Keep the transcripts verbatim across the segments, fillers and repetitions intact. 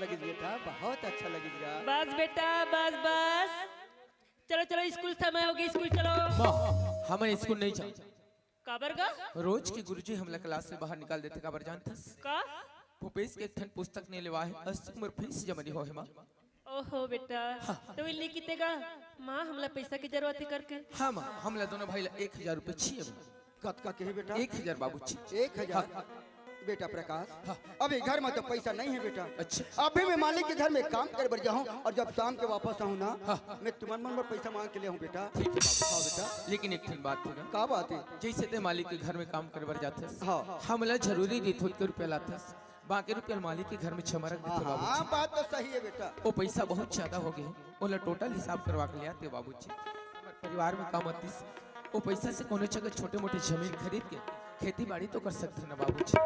लगिस बेटा, बहुत अच्छा लगिस गा। बस बेटा, बस, बस। चलो, चलो, स्कूल समय होगे, स्कूल चलो। माँ, हमन स्कूल नहीं जाओ। काबर गा? रोज के गुरुजी हमला क्लास ले बाहर निकाल देथे, काबर जानथस? का? भूपेश के एक ठन पुस्तक नहीं लेवा हे, अस तक मोर फीस जमा नहीं होहे माँ। ओहो बेटा, हाँ। तो इल्ली किते गा? माँ, हमला पैसा के जरूरत हे करके। हाँ माँ, हमला दोनों भाई ला एक हजार रुपये चाहिए माँ। कतका कहे बेटा? एक हजार बाबूजी। एक हजार? हाँ। बेटा प्रकाश, हाँ। अभी घर में तो पैसा नहीं है बेटा। अच्छा। अभी मैं मालिक के घर में काम करे बर जाहूँ और जब शाम के वापस आऊँ ना, हाँ। मैं तुम्हार मन बर पैसा मांग के ले आऊँ बेटा। ठीक है बाबू। हाँ बेटा। लेकिन एक ठन बात हे ना। का बात है? जैसे ते मालिक के घर में काम करे बर जाथस, हाँ। हमला जरूरी रहिथे ओतके रुपया लाथस, बाकी रुपया मालिक के घर में छमा रख देथे हाँ, बाबूजी। हाँ, बात तो सही है बेटा। वो पैसा बहुत ज्यादा हो गए, ओला टोटल हिसाब करवा के ले आते बाबूजी। हमर परिवार में काम आतिस, वो पैसा से कोनो जगह छोटे मोटे जमीन खरीद के खेती बाड़ी तो कर सकते ना बाबूजी।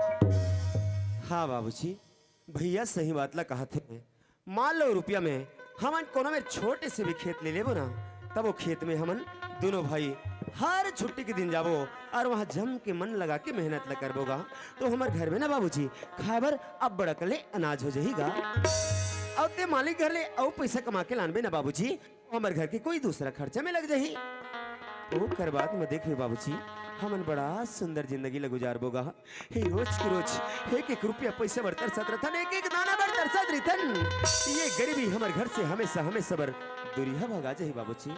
हाँ बाबूजी, भैया सही बात ला कहत हे। मान लो रुपया में हमन कोनो में छोटे से भी खेत ले लेबो ना, तब वो खेत में हमन दोनों भाई हर छुट्टी के दिन जाबो और वहाँ जम के मन लगा के मेहनत ला करबो गा, तो हमर घर में ना बाबूजी खाए बर अब्बड़ अकन ले अनाज हो जाही गा। अउ ते मालिक घर ले अउ पैसा कमा के लानबे ना बाबूजी, हमर घर के कोई दूसरा खर्चा में लग जाही। ओकर बाद में देखबे बाबूजी, हमन बड़ा सुंदर जिंदगी ला गुजारबो गा। हे रोज के रोज एक एक रुपया पैसा बर तरसत रथन, एक एक दाना बर तरसत रथन। ये गरीबी हमर घर से हमेशा हमेशा बर दूरिहा भगा जाही बाबूजी।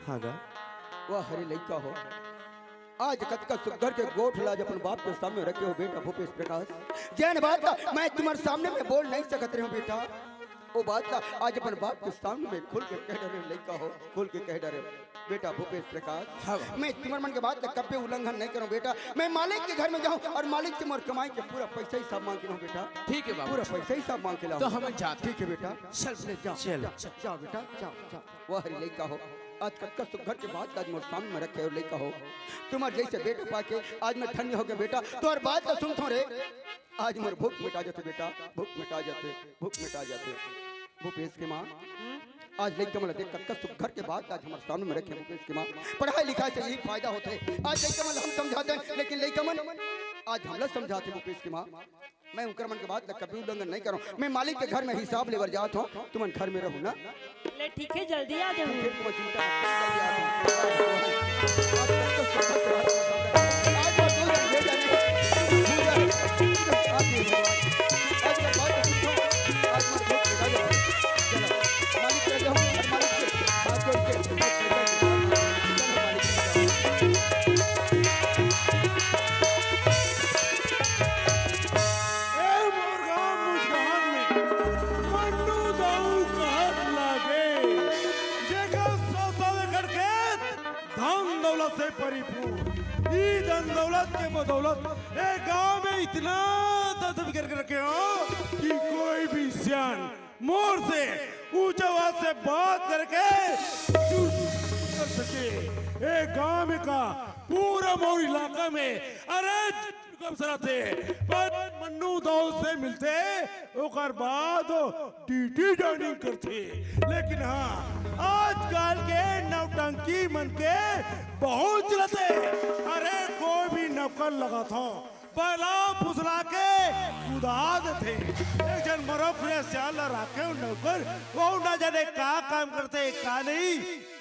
हाँ गा। वाह रे लइका हो, आज कतका सुग्घर के गोठ ला आज अपन बाप के सामने रखे हो बेटा भूपेश प्रकाश। जेन बात ला मैं तुम्हारे सामने में बोल नहीं सकत रहे हूँ बेटा, वो बात ला आज अपन बाप के सामने में खुल के कह डरे लइका हो, खुल के कह डरे बेटा भूपेश प्रकाश। हाँ बाबा। मैं तुम्हारे मन के बात ला कब्बे उल्लंघन नहीं करूँ बेटा। मैं मालिक के घर में जाऊँ और मालिक से मोर कमाई के पूरा पैसा हिसाब मांग के लाऊँ बेटा। ठीक है बाबा। पूरा पैसा हिसाब मांग के लाऊँ। तो हम जाते। ठीक है बेटा। चल। ले जाओ, चल। जाओ, जाओ बेटा, जाओ, जाओ। वाह रे लइका हो, आज कतका सुग्घर के बात आज मोर सामने में रखे हो लइका हो। तुम्हार जैसे बेटा पाके आज मैं धन्य हो गया बेटा। तोर बात तो सुनथो रे, आज मोर भूख मिटा जाते बेटा, भूख मिटा जाते, भूख मिटा जाते। भूपेश के माँ, आज लइका मन ला देख कतका सुग्घर के बात आज हमर सामने में रखे भूपेश के माँ। पढ़ाई लिखाई से यही फायदा होते। आज लइका मन ला हम समझाते हैं, लेकिन लइका मन आज हमला समझाते भूपेश के माँ। मैं उनकर मन के बात ला कभी उल्लंघन नहीं करूँ। मैं मालिक के घर में हिसाब लेबर जात हूँ, तुमन घर में रहू ना। ले ठीक है, जल्दी आ जाऊँ। ठीक है, तुम चिंता मत करो, जल्दी आ जाऊँ। आज मजदूर भेज देंगे। आज ये भगवान, आज ये बात सुनो, आज मजदूर भेजा जाए। चलो, मालिक के घर जाओ, और मालिक के हाथ जोड़ के चलो, मालिक के घर जाओ। ए मोर गांव मुजगहन में मन्नू दाऊ कहत लागे, जेकर सौ सौ एकड़ खेत धन दौलत से परिपूर्ण, ई धन दौलत के बदौलत ए गांव में इतना दस्तबीज करके रखे हो कि कोई भी सियान मोर से ऊंचा आवाज से बात करके चुप कर सके। ए गांव में का पूरा मोर इलाका में, अरे, कम सरा थे, पर मन्नू दाऊ से मिलते, ओकर बाद डीटी ज्वाइनिंग करते। लेकिन हाँ, आजकल के नौटंकी मन के बहुत चलते। अरे, कोई भी नौकर लगाथो, बला फुसला के कुदा देथे। एक झन मरो खुले सियान ला राखे हो नौकर, वो ना जाने का काम करते, का नहीं।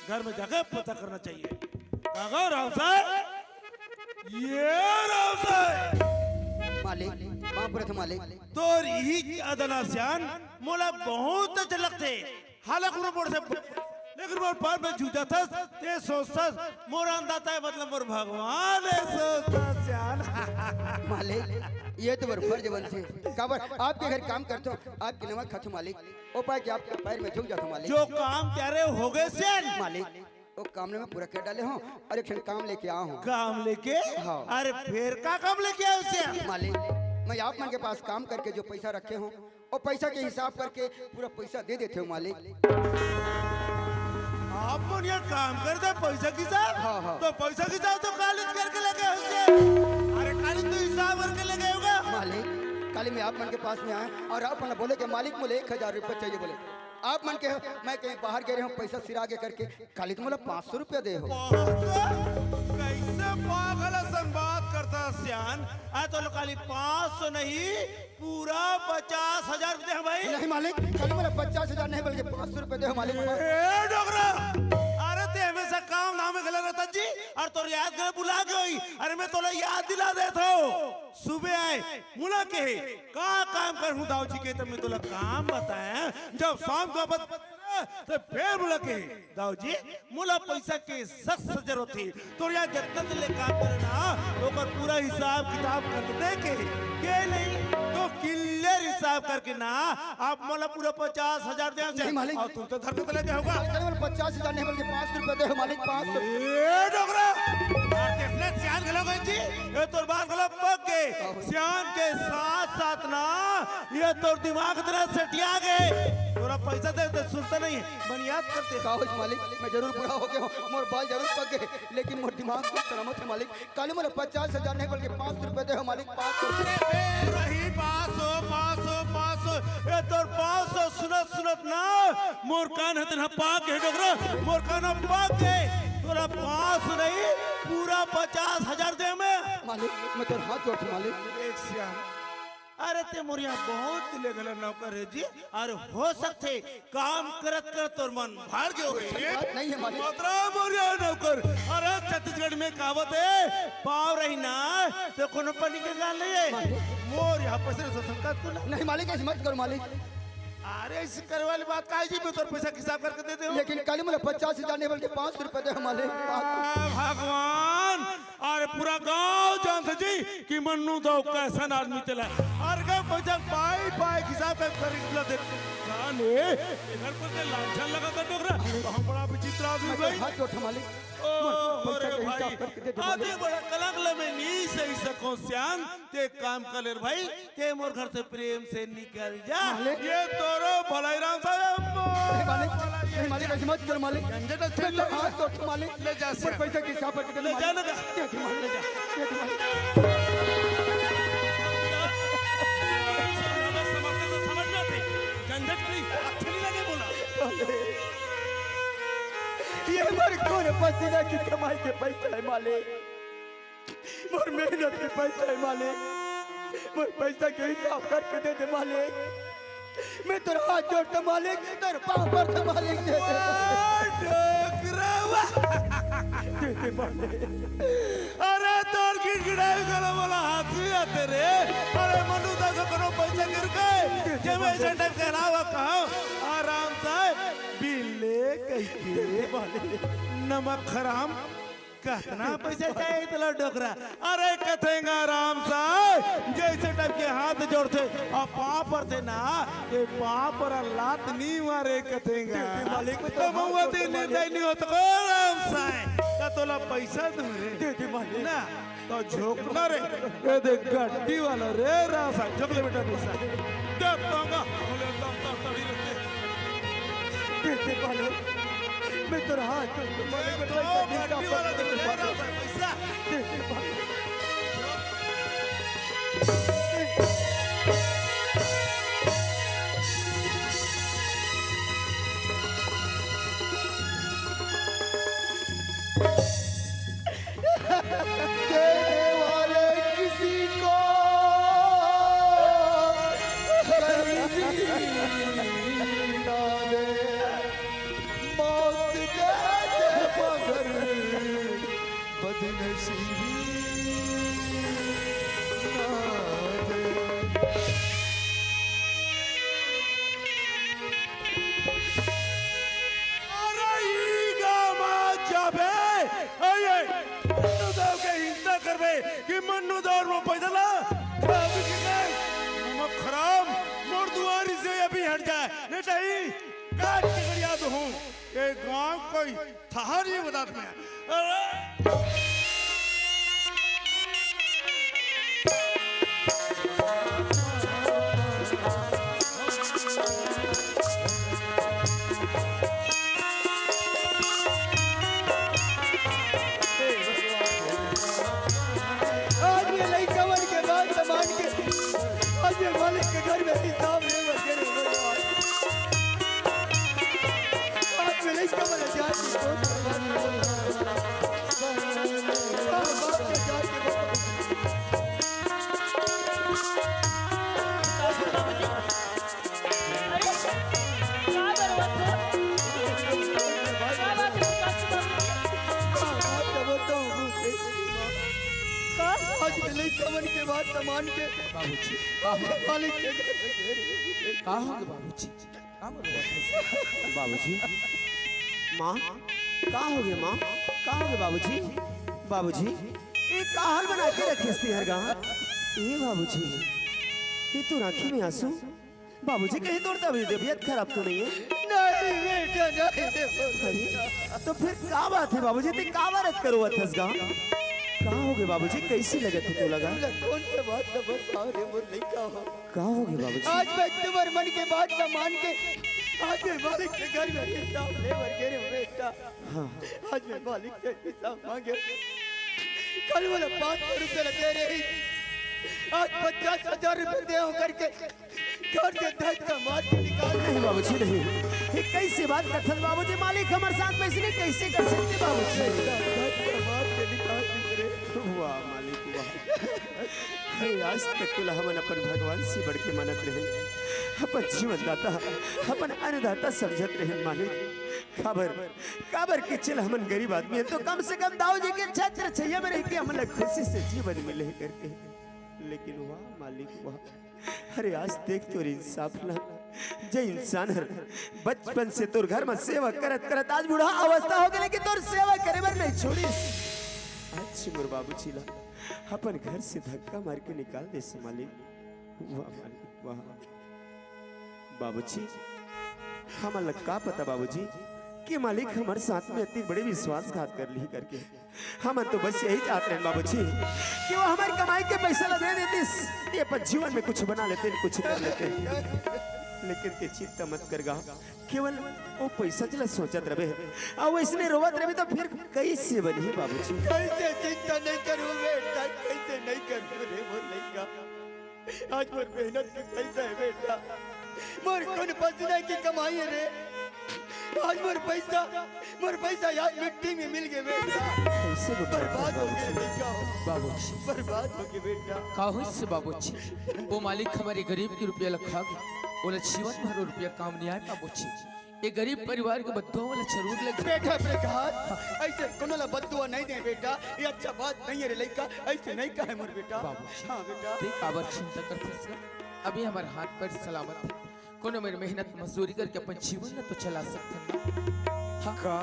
घर में जाके पता करना चाहिए। का गा राव साहब? ये राव साहब! मालिक, माफ करत मालिक। तोर इही अदना सियान मोला बहुत अच्छा लगथे। हालांकि मोर से, लेकिन मोर पैर में जूझथस, ते सोचथस, मोर अन्नदाता है, मतलब मोर भगवान है, सोचथस सियान। मालिक, ये तो मोर फर्ज बनथे। काबर आपके घर काम करथो, आपके नमक खाथो मालिक, ओ पाए कि आपके पैर में झुक जाथो मालिक। जो काम करे होगे सियान। मालिक, वो काम में पूरा कर डाले हूँ और एक ठन काम लेके आया हूँ। काम लेके? हाँ। अरे फिर का काम लेके आए सियान? मालिक, मैं आप मन के पास काम करके जो पैसा रखे हूँ, वो पैसा के हिसाब करके पूरा पैसा दे देते हो मालिक। आप मन ये काम करते पैसा के हिसाब? हाँ, हाँ। तो पैसा के हिसाब तो कालिज करके लेके आए हो सियान। अरे कालिज तो हिसाब करके लेके आए होगा। मालिक, काली मैं आप मन के पास में आया और आप मन बोले कि मालिक मोला एक हजार रुपये चाहिए बोले। आप मन के, मैं कहीं बाहर गए रहे हूँ पैसा सिरा के करके, काली तो मोला पाँच सौ रुपया दे हो। पाँच सौ? कैसे पागल असन बात करता सियान? अरे तोला खाली पाँच सौ नहीं, पूरा पचास हजार दे भाई। नहीं मालिक, खाली मोला पचास हजार नहीं बल्कि पाँच सौ रुपए दे मालिक। ए डोकरा, अरे ते हमेशा काम धाम में घला रहता जी, अउ तोर याद घला भुला गे होही। अरे मैं तोला याद दिला देत हंव, सुबह आए मोला कहे का काम करहूं दाऊ जी के, त मैं तोला काम बताएंव। जब शाम को वापस त फेर मोला कहे दाऊ जी, मोला पइसा के सख्त जरूरत हे। तोर इहाँ जतना दिन ले काम करे ना, ओकर पूरा हिसाब किताब कर दे के, के नहीं तो क्लियर हिसाब करके ना, आप मोला पूरा पचास हजार दे नहीं, मालिक। अउ तुम तो धरती तले दे होगा। मालिक, नहीं, मालिक, पचास हजार नहीं, बल्कि पाँच सौ रुपए दे, मालिक, पाँच सौ। ए डोकरा, अउ कितने सियान घलो गए जी, ये तोर बात घलो पक गए। सियान के साथ साथ ना, ये तोर दिमाग इतना सटिया गए, तोला पइसा दे तो सुनता नहीं है। बनियाद करते। का होइस मालिक, मैं जरूर बूढ़ा हो गया हूँ, मोर बाल जरूर पक गए, लेकिन मोर दिमाग तो सलामत है मालिक। काली मोला पचास हजार नहीं बल्कि पाँच सौ रुपए दे हो मालिक, पाँच सौ। अरे बे रही पाँच सौ, पाँच सौ, पाँच सौ। ए तोर पाँच सौ सुनत सुनत ना मोर कान हतन पाक है डोकरा, मोर कान पाक है। तोला पाँच सौ नहीं, पूरा पचास हजार दे मैं। मालिक, मैं तोर हाथ जोड़थंव मालिक। देख सियान, अरे ते मोर इहाँ बहुत दिन ले घला नौकर हे जी, अरे हो सकथे काम करत करत तोर मन भर गे होही। बात नहीं है मालिक। मतरा मोर इहाँ नौकर, अरे छत्तीसगढ़ में कहावत हे, पाँव रही ना त कोनो पानी के गाल नहीं है। मालिक। मोर इहाँ पइसा नहीं सोचन का तू ना। नहीं मालिक, ऐसे मत करो मालिक। अरे ऐसे करे वाली बात का है जी, मैं तोर पइसा हिसाब करके दे देहूँ। लेकिन काली मोला पचास हजार नहीं बल्कि पाँच सौ रुपए दे मालिक। आ, भगवान, अरे पूरा गांव जानथे जी कि मन्नू दाऊ कइसन आदमी तेला। अरे का पइसा पाई पाई हिसाब कर कर निकला दे। जाने, इधर पर के लांछन लगा कर डोकरा। बहुत बड़ा विचित्र आदमी मैं तो भाई। हाथ जोड़थंव मालिक। ओ, मोर पइसा अरे के हिसाब भाई, करके दे दे आदमी मालिक। बड़ा कलंक ले मैं नहीं सही सकूं सियान, ते काम कर ले रे भाई। ते मोर घर से प्रेम से निकल जा। मालिक। ये तोरो भलाई राम साहब, अरे मालिक, अरे मालिक, ऐसे मत कर मालिक। झंझट अच्छे मैं तो लगे। हाथ जोड़थंव मालिक। ले जा मोर से। पइसा के हिसाब करके दे ले मालिक। जा ना जा। दे दे मालिक। ले जा। दे दे मालिक। समझते तो समझना थे। झंझट नहीं, अच्छे नहीं लगे बोला। ये मोर खून पसीना की कमाई के पइसा है मालिक। मोर मेहनत के पइसा है मालिक, मोर पइसा के हिसाब करके दे दे मालिक। मैं तोर हाथ जोड़थंव मालिक, तोर पाँव परथंव मालिक, दे दे। वाह, डोकरा, वाह। दे दे मालिक। अरे तोर गिड़गिड़ाई घलो मोला हाँसी आथे रे। अरे मन्नू दाऊ के कोनो पइसा गिर गे, जे मैं ऐसे टाइप के अलावा कहूँ, आराम से बिल्ले कहिके। दे दे मालिक। नमक हराम कतना पइसा चाही तोला डोकरा? अरे कथें गा राम साय, जइसे टाइप के हाथ जोड़थे अउ पाँव परथे ना, ये पाँव पर लात नी मारे कथें गा। दे दे मालिक, मैं तो तो मउआ हाथ जोड़ दिन के मालिक। नी होत को राम साय, त तोला पइसा दूँ रे। दे दे मालिक। ना, तो झोंकना रे, ये देख गड्डी वाला रे राम साय, झोंक ले बेटा पइसा। दे दूँगा, बोले दम तक तभी रहते। दे दे मालिक, मैं तोर हाथ जोड़ के मालिक, मैं तो पैसा नहीं गड्डी वाला दे दे, पैसा। दे दे मालिक। देने वाले किसी को कहीं भी ना दे, मौत दे दे मगर बदनसीबी ना दे। अरे ई गामा जाबे, अये, मन्नू दाऊ के हिंसा करबे कि मन्नू दाऊ मोर पैदल आ? नमक हराम, मोर दुआरी से अभी हट जाए, नहीं तो ई काट के गड़िया दूँ। ये गांव कोई ठहर ये बतात में। अरे! आज ये लइका मन के बात मान के, आज ये मालिक के घर में हिसाब ले बन के रे भगवान। आज ये लइका मन जात की सोच बर्बाद कर दे। हाँ, बाप के जात के बर्बाद। सामान के बाबूजी, मालिक के घर में दे रहे हैं। का हो गे बाबूजी? का बोल रहे हैं? बाबूजी, माँ, का हो गे माँ? का हो गे बाबूजी? बाबूजी, ये का हाल बना के रखिस ते हर गा? ए बाबूजी, ये तो आँखी में आंसू। बाबूजी, कहीं तोर तबीयत, तबीयत खराब तो नहीं है? नहीं बेटा, नहीं। अरे, तो फिर का बात है बाबूजी, ते का बात करो अथस गा? का हो गे बाबूजी, कैसे लगत है तोला गा? तुमला कौन से बात का बताओ रे मोर लइका हो? का हो गे बाबूजी? आज मैं तुम्हारे मन के बात का मान के आज मैं मालिक के घर में हिसाब ले बर गे रे बेटा। हाँ। आज मैं मालिक से हिसाब मांगे। कल वाला पाँच सौ रुपया दे रहे, आज पचास हजार रुपया दे हो करके घर से धक्का मार के निकाल दे। नहीं बाबूजी, नहीं। ये कैसे बात करथस बाबूजी? मालिक हमारे साथ वैसे नहीं, कैसे कर सकते बाबूजी? धक्का मार के निकाल दे रे। वाह मालिक, वाह। अरे, आज तक तोला हमन अपन भगवान से बढ़ के मानत रहे, अपन जीवन दाता, अपन अन्नदाता समझत रहे मालिक। काबर, काबर कि चल हमन गरीब आदमी है, तो कम से कम दाऊ जी के छत्र छइया में रह के हमन ला खुशी से जीवन मिले करके। लेकिन वाह मालिक, वाह। अरे, आज देख तोर इंसाफ ला, जे इंसान हर बचपन से तोर घर में सेवा करत करत आज बूढ़ा अवस्था हो गे, लेकिन तोर सेवा करे बर नहीं छोड़िस। आज मोर बाबूजी ला अपन घर से धक्का मार के निकाल देस मालिक। वाह मालिक, वाह। बाबूजी, हमन ला का पता बाबूजी कि मालिक हमर साथ में इतनी बड़ी विश्वासघात कर ली करके। हमन तो बस यही चाहत रहेन बाबूजी कि वो हमर कमाई के पैसा ला दे देतिस, ते अपन जीवन में कुछ बना लेते, कुछ कर लेते। लेकिन ते चिंता मत कर गा, केवल वो पैसा ला सोचत रहे, अउ वैसने रोवत रहे तो फिर कैसे बनही बाबूजी? कैसे चिंता नहीं करूँ बेटा, कैसे नहीं करूँ रे मोर लइका? आज मोर मेहनत के पैसा है बेटा, मोर खून पसीना की कमाई है रे। आज मोर पैसा, मोर पैसा यार मिट्टी में मिल गए बेटा। कैसे गुजर बर्बाद हो गए लइका हो। बाबूजी। बर्बाद हो गए बेटा। का होइस बाबूजी? वो मालिक हमर गरीब के रुपया ला खा गे, ओला जीवन भर वो रुपया काम नहीं आए बाबूजी। ये गरीब परिवार के बद्दुआ वाला जरूर लग बेटा प्रकाश, ऐसे कोनो ला बद्दुआ नहीं दे बेटा, ये अच्छा बात नहीं है रे लइका, ऐसे नहीं कहे मोर बेटा। बाबूजी। हाँ बेटा। देख काबर चिंता करथस गा? अभी हमर हाथ पैर सलामत है, कोनो मेर मेहनत मजदूरी करके अपन जीवन ला तो चला सकथन ना। हाँ। का?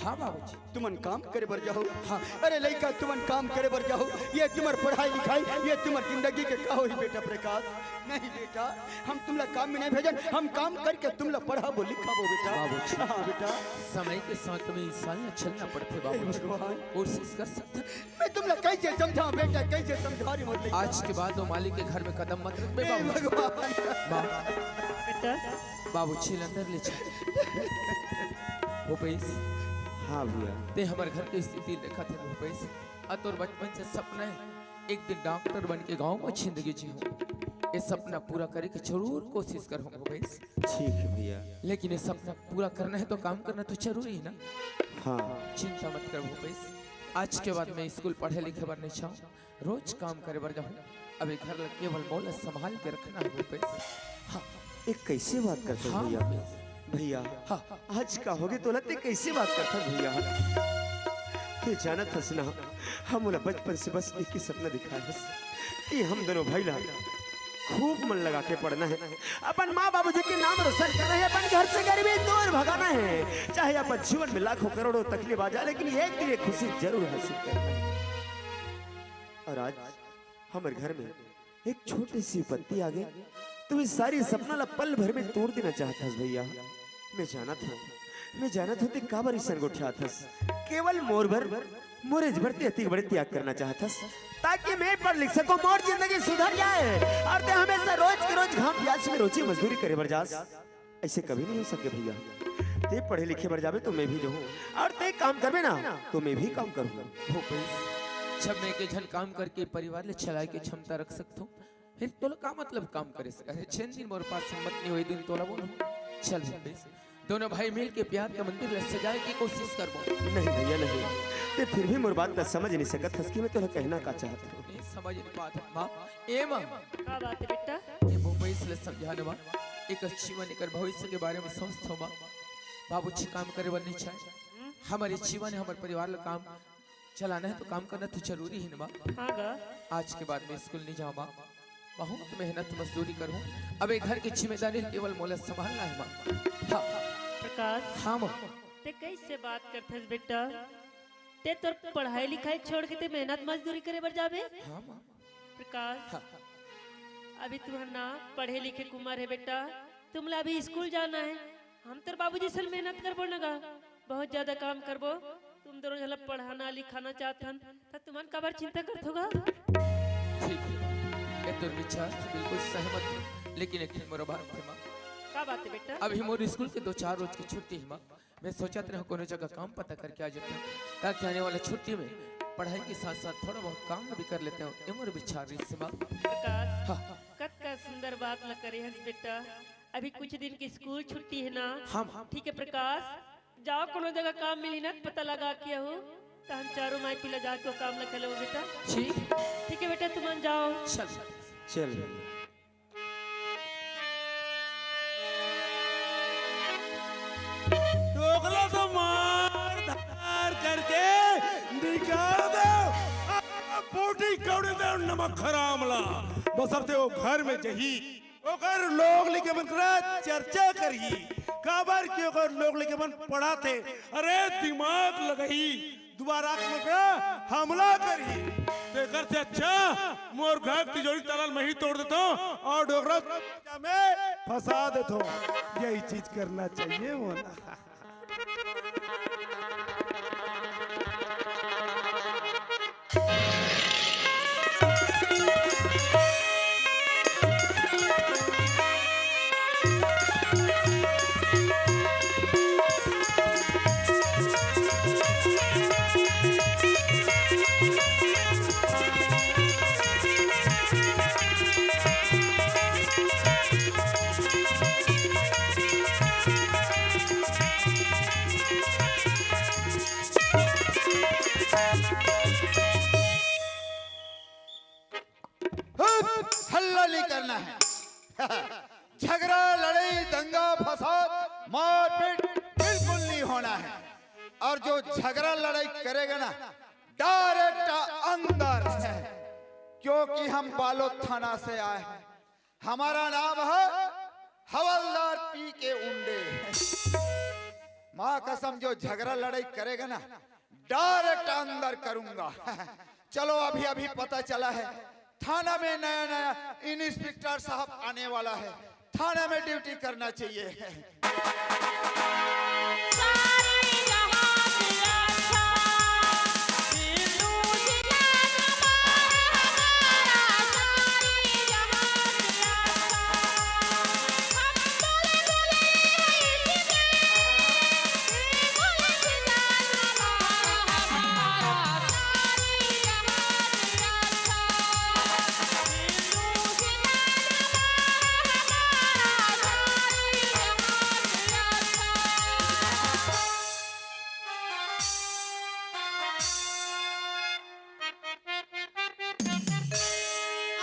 हाँ बाबूजी। तुमन काम करे बर जाओ। हाँ। अरे लइका, तुमन काम करे बर जाओ, ये तुम्हर पढ़ाई लिखाई, ये तुम्हर जिंदगी के का होही बेटा प्रकाश? नहीं बेटा, हम तुमला काम में नहीं भेजन, हम काम करके तुमला पढ़ाबो लिखाबो बेटा। बाबूजी। हाँ बेटा। समय के साथ में इंसान ला चलना पड़थे हे बाबूजी। भगवान। कोशिश कर सकथन। मैं तुमला कैसे समझाऊं बेटा, कैसे समझाऊं रे मोर लइका? आज के बाद वो मालिक के घर में कदम मत रखबे हे बाबूजी। भगवान। बा- बेटा। बाबूजी ला अंदर ले चल। भूपेश। हाँ भैया। ते हमर घर के स्थिति देखत हस भूपेश, अउ तोर बचपन से सपना है एक दिन डॉक्टर बन के गांव में जिंदगी जीहूं। ये सपना पूरा करे के जरूर कोशिश करहूं भूपेश। ठीक है भैया। लेकिन ये सपना पूरा करना है तो काम करना तो जरूरी है ना। हाँ। चिंता मत कर भूपेश, आज के बाद मैं स्कूल पढ़े लिखे बर नहीं जाऊं, रोज काम करे बर जाहूं। अब ये घर ला केवल मोला संभाल के रखना है भूपेश। हाँ। ये कैसे बात करथस हाँ, भैया? भूपेश। भैया, हाँ। आज का होगे तोला, ते कैसे बात करथस भैया? ते जानत हस ना, हम मोला बचपन से बस एक ही सपना दिखाए हस कि हम दोनों भाई ला खूब मन लगा के पढ़ना है, अपन माँ बाबूजी के नाम रोशन करना है, अपन घर से गरीबी दूर भगाना है, चाहे अपन जीवन में लाखों करोड़ों तकलीफ आ जाए, लेकिन एक दिन ये खुशी जरूर हासिल करना है। और आज हमर घर में एक छोटी सी विपत्ति आ गई, तो ये सारी सपना ला पल भर में तोड़ देना चाहत हस भैया। मैं जानत हूँ, मैं जानत हूँ ते काबर अइसन गोठियात हस। केवल मोर बर, मोरे बर ते अतिक बड़े त्याग करना चाहत हस, ताकि मैं पढ़ लिख सकूं, मोर जिंदगी सुधर जाए, और ते हमेशा रोज के रोज घाम प्यास में रोजी मजदूरी करे बर जास। ऐसे कभी नहीं हो सके भैया। ते पढ़े लिखे बर जाबे तो मैं भी जाहूँ, और ते काम करबे ना तो मैं भी काम करूँगा। भूपेश, जब मैं एक झन काम करके परिवार ले चलाए के क्षमता रख सकथों, फिर तोला का मतलब काम करे से? अरे, जेन दिन मोर पास हिम्मत नहीं होही, दिन तोला बोलहूँ। चल भूपेश, दोनों भाई मिल के प्यार के मंदिर ले सजाए की कोशिश करबो। नहीं भैया, नहीं, ते फिर भी मोर बात ला समझ नहीं सकत हस कि मैं तोला कहना का चाहत हूँ। ए, समझ नहीं पात हस माँ। ए माँ। का बात है बेटा? ए भूपेश ले समझा ना माँ, एकर जीवन, एकर भविष्य के बारे में सोचथों माँ। बाबूजी काम करे बर नहीं चाहे। हम्म। हमर जीवन है, हमर परिवार ला काम चलाना है तो काम करना तो जरूरी है ना माँ। हाँ गा। आज के बाद मैं स्कूल नहीं जाऊँ माँ, बहुत मेहनत मजदूरी करूँ। अब ये घर की जिम्मेदारी केवल मोला संभालना है माँ। हाँ। प्रकाश। हाँ माँ। ते कैसे बात करथस बेटा? ते तोर पढ़ाई लिखाई छोड़ के ते मेहनत मजदूरी करे बर जाबे? हाँ माँ। प्रकाश। हाँ। अभी तुहर ना पढ़े लिखे के उमर है बेटा, तुमला अभी स्कूल जाना है। हम तोर बाबूजी सन मेहनत करबो न गा, बहुत ज्यादा काम करबो। तुम दोनों झन ला पढ़ाना लिखाना चाहथन, त तुमन काबर चिंता करथो गा? ठीक है, ये तोर विचार से बिल्कुल सहमत है, लेकिन एक ठन मोर बात है माँ। का बात है बेटा? अभी मोर स्कूल के दो चार रोज की छुट्टी है माँ, मैं सोचत रहे हूँ कोनो जगह काम पता करके आ जाता हूँ, ताकि आने वाला छुट्टी में पढ़ाई के साथ साथ थोड़ा बहुत काम भी कर लेते हूँ। ये मोर विचार रहिस माँ। प्रकाश, हाँ। कतका सुंदर बात ला करे हस बेटा। अभी कुछ दिन की स्कूल छुट्टी है ना? हाँ माँ। ठीक है प्रकाश, जाओ कोनो जगह काम मिली ना, पता लगा के हो, तो हम चारों माई पिला जाके वो काम ला कर लो बेटा। ठीक। ठीक है बेटा, तुमन जाओ। चल। चल। डोकला तो मार धार करके निकाल दे। पोटी कौड़ी दे नमक हराम ला। बसरते वो घर में जही। ओकर लोग लइका मन करा चर्चा करही। काबर कि ओकर लोग लइका मन पढ़ाथे। अरे दिमाग लगही। दुबारा के मोर करा हमला करही। तेकर से अच्छा मोर घर के तिजोरी ताला ल मैं ही तोड़ देथों अउ डोकरा में फंसा देथों। यही चीज करना चाहिए मोला। हल्ला नहीं करना है। झगड़ा, लड़ाई, दंगा, फसाद, मारपीट बिल्कुल नहीं होना है। और जो झगड़ा लड़ाई करेगा ना, डायरेक्ट अंदर है, क्योंकि हम बालोद थाना से आए हैं। हमारा नाम है हवलदार पी के उंडे। माँ कसम, जो झगड़ा लड़ाई करेगा ना, डायरेक्ट अंदर करूंगा। चलो, अभी अभी पता चला है, थाना में नया नया इंस्पेक्टर साहब आने वाला है, थाना में ड्यूटी करना चाहिए।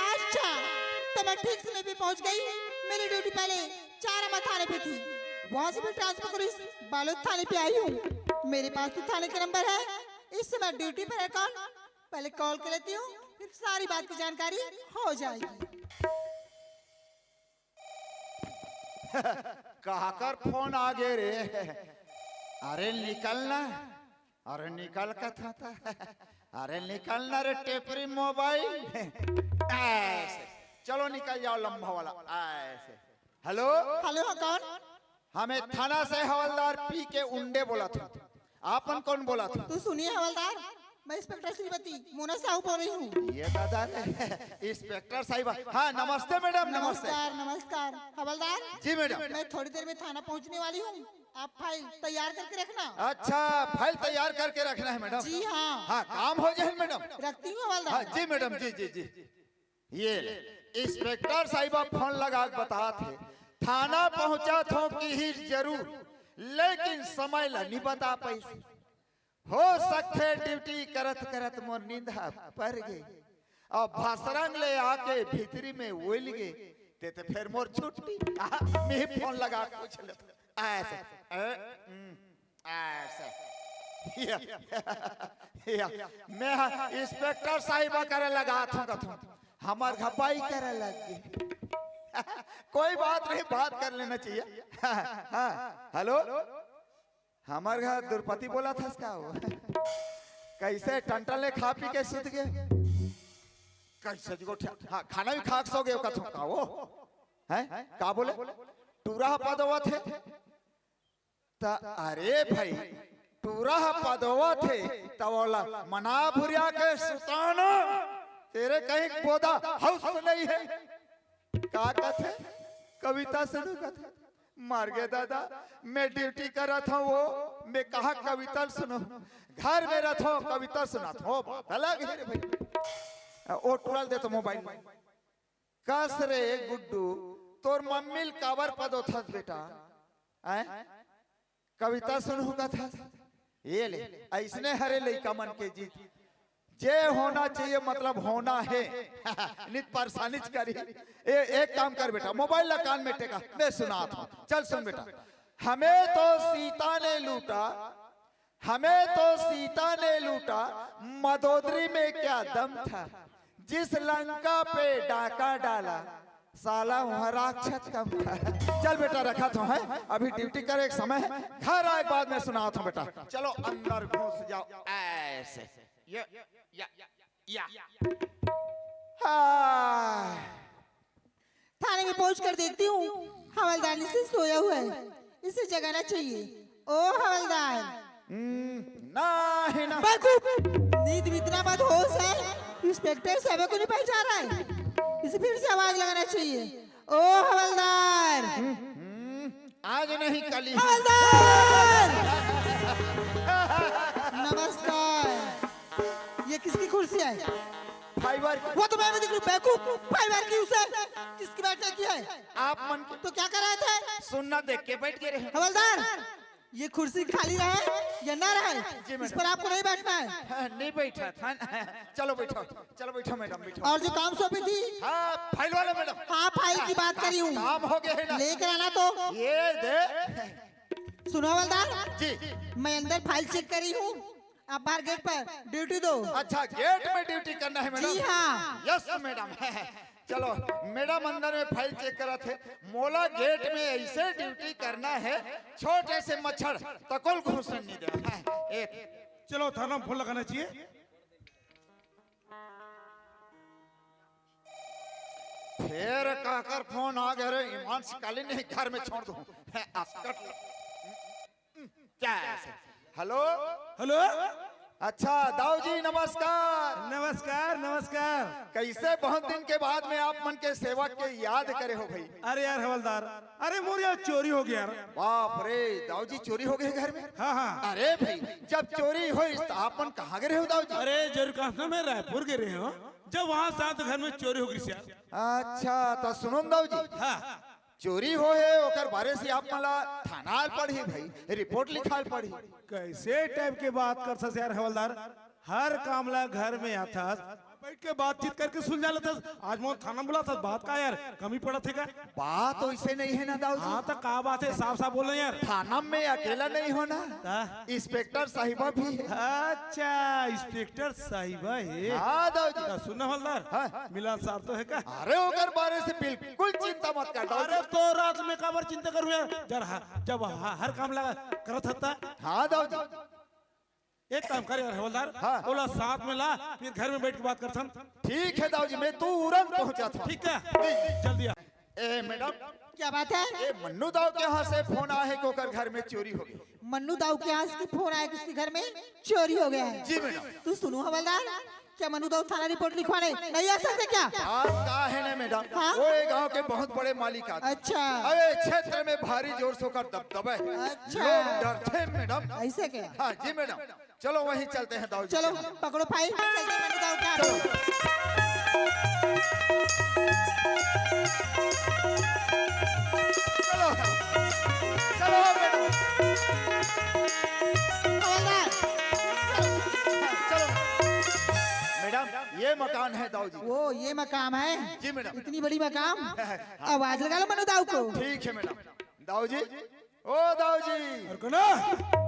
अच्छा, तो मैं ठीक समय पे पहुंच गई। मेरी ड्यूटी पहले चारामा थाने पे थी, वहां से मैं ट्रांसफर कर इस बालोद थाने पे आई हूँ। मेरे पास तो थाने का नंबर है, इस समय ड्यूटी पर है कौन? पहले कॉल कर लेती हूँ, फिर सारी बात की जानकारी हो जाएगी। काकर फोन आ गे रे? अरे निकल ना, अरे निकल कथा था। अरे निकल ना रे टेपरी मोबाइल। ऐसे। चलो निकल जाओ लंबा वाला। ऐसे। हेलो। हेलो, हाँ, कौन? हमें थाना से हवलदार पी के उंडे बोला था। आपन कौन बोला था? तो सुनिए हवलदार, मैं इंस्पेक्टर श्रीमती मोना साहू बोल रही हूँ। ये दादा रे, इंस्पेक्टर साहिबा। हाँ, नमस्ते मैडम, नमस्ते। नमस्कार, नमस्कार। हवलदार, जी मैडम। मैं थोड़ी देर में थाना पहुँचने वाली हूँ, आप फाइल तैयार करके रखना। अच्छा, फाइल तैयार करके रखना है मैडम। जी हाँ। हाँ, काम हो जाए मैडम। रखती हूँ हवलदार। हाँ, जी मैडम, जी, जी, जी। ये ले, इंस्पेक्टर साहिबा फोन लगा के बतात हे, थाना पहुंचा थो कि ही जरूर, लेकिन समय ला नहीं बता पाइस। हो सकथे ड्यूटी करत करत मोर नींद ह पर गे, अउ भसरंग ले आके भीतरी में ओइल गे, ते ते फेर मोर छुट्टी। आ, मैं फोन लगा के पूछ लेथों। ऐसे, ए, हम्म, ऐसे। या, या, मैं इंस्पेक्टर साहिबा करे लगात हूँ कथों, हमर घपाई करे लग गई। कोई बात नहीं, बात कर लेना चाहिए। हाँ, हेलो, हमर घर दुरपति बोला थस का वो? कैसे टंटन ले खा पी के सुत गए? कैसे जी गोठिया? हाँ, खाना भी खा के सो गए कथों का वो? हैं? का बोले? टूरा ह पदवा थे? त अरे भाई, टूरा ह पदवा थे, त ओला मना भुरिया के सुताना, तेरे कहीं बोदा हौस नहीं है। का कथे? कविता सुनू कथे। मर गे दादा, मैं ड्यूटी करत हूँ वो, मैं कहाँ कविता सुनू? घर में रहत हूँ, कविता सुनत हूँ, बात अलग है रे भाई। ओ टुरल दे तो मोबाइल। कस रे गुड्डू, तोर मम्मी ल काबर पदोथस बेटा? हैं? कविता सुनहू कथस? ये ले, ऐसने हरे लइका मन के जीत। जे होना चाहिए, मतलब होना है। नित परेशानी च करी। ए, एक काम कर बेटा, मोबाइल ला कान में टेका, मैं सुनात हूँ। चल सुन बेटा। हमें तो सीता ने लूटा, हमें तो सीता ने लूटा, मदोदरी में क्या दम था, जिस लंका पे डाका डाला, साला वहाँ राक्षस कम था। चल बेटा, रखा तो है, अभी ड्यूटी करे के समय है, घर आए के बाद में सुनात हूँ बेटा। चलो अंदर घुस जाओ, ऐसे। ये, या, या, या। हाँ। थाने में पहुंचकर देखती हूँ, हवलदार नीचे सोया हुआ है, इसे जगाना चाहिए। ओ हवलदार। हम्म, ना है ना। बेवकूफ, नींद में इतना बदहोश है, इंस्पेक्टर साहब को नहीं पहचान रहा है। इसे फिर से आवाज लगाना चाहिए। ओ हवलदार। हम्म, आज नहीं, कल ही। हवलदार। नमस्कार। ये किसकी कुर्सी है? फाइबर की। वो तो मैं भी दिख रही हूँ, बेवकूफ। फाइबर की उसे किसकी बैठने की है? आप मन की। तो क्या कर रहे थे? सुनना देख के बैठ गए रहे। हवलदार, ये कुर्सी खाली रहे या ना रहे, जी मैडम। इस पर आपको नहीं बैठना है। हाँ, नहीं बैठा था। चलो बैठो, चलो बैठो मैडम, बैठो। और जो काम सौंपी थी? हाँ, फाइल वाला मैडम। हाँ, फाइल की बात कर रही हूँ। काम हो गया है ना? लेकर आना तो। ये दे। सुनो हवलदार। जी। मैं अंदर फाइल चेक कर रही हूँ, आप बाहर गेट पर ड्यूटी दो। अच्छा, गेट में ड्यूटी करना है मैडम? जी हाँ। Yes madam. चलो, मैडम अंदर में फाइल चेक करत हे, मोला गेट में ऐसे ड्यूटी करना है, छोटे से मच्छर तको ल घुसन नहीं देना है। एक चलो, थाना में फोन लगाना चाहिए। फेर काकर फोन आ गए रे, ईमान से काली नहीं घर में छोड़ दूं। अस्कट ल-, क्या है ऐसे? हेलो? हेलो? अच्छा, दाऊ जी, नमस्कार। नमस्कार, नमस्कार। कैसे बहुत दिन के बाद में आप मन के सेवक के याद करे हो भाई? अरे यार हवलदार, अरे मोर यहाँ चोरी हो गया यार। बाप रे, दाऊ जी चोरी हो गए घर में? हाँ, हाँ। अरे भाई, जब चोरी होइस त आप मन कहाँ गए रहे हो दाऊ जी? अरे जरूर कहाँ से, मैं रायपुर गए रहे हूँ, जब वहाँ शांत घर में चोरी हो गई यार। अच्छा, तो सुनो न दाऊ जी। हाँ। चोरी हो हे, ओकर बारे से आप मन ला थाना आल पड़ही भाई, रिपोर्ट लिखाल पड़ही। कैसे टाइप के बात करथस यार हवलदार? हर काम ला घर में आथस, बैठ के बातचीत करके सुलझा लेथस। आज मोर थाना बुलाथस, बात का यार कमी पड़त हे का? बात वैसे नहीं है ना दाऊ जी। हाँ, तो का बात है, साफ साफ बोलो यार। थाना में अकेला नहीं हो ना, हाँ। इंस्पेक्टर साहिबा भी है। अच्छा, इंस्पेक्टर साहिबा है। हाँ दाऊ जी। तो सुन ना हवलदार, हाँ। मिलन साहब तो है का? अरे ओकर बारे से बिल्कुल चिंता मत कर दाऊ जी। अरे तो रात में काबर चिंता करूँ यार, जब ह-, जब ह-, हर काम ला करत हता। हाँ दाऊ जी। एक काम कर यार हवलदार, हाँ। ओला साथ में ला, फिर घर में बैठ के बात करथन। ठीक है दाऊ जी, मैं तुरंत पहुंचा था। ठीक है, जी। जल्दी आ। ए मैडम। क्या बात है? ए मन्नू दाऊ के यहाँ से फोन आए है कि ओकर घर में चोरी हो गई। मन्नू दाऊ के यहाँ से फोन आया कि उसके घर में चोरी हो गया है। जी मैडम। तो सुनो हवलदार, क्या मन्नू दाऊ थाना रिपोर्ट लिखवाने नहीं आ सकते क्या? आप का है ना मैडम, हाँ? वो ये गांव के बहुत बड़े मालिक आदमी। अच्छा। अरे क्षेत्र में भारी जोर से ओकर दबदबा है। अच्छा। लोग डरते हैं मैडम। ऐसे क्या? हाँ जी मैडम। चलो वहीं चलते हैं दाऊ जी चलो, के यहाँ। पकड़ो फाइल, चलते हैं मन्नू दाऊ के यहाँ। चलो। चलो। चलो मैडम। हवलदार। चलो। मैडम, ये मकान है दाऊ जी। ओ, ये मकाम है? जी मैडम। इतनी बड़ी मकाम? हाँ। आवाज लगा लो मन्नू दाऊ को। ठीक है मैडम। दाऊ जी, ओ दाऊ जी। अरे कौन?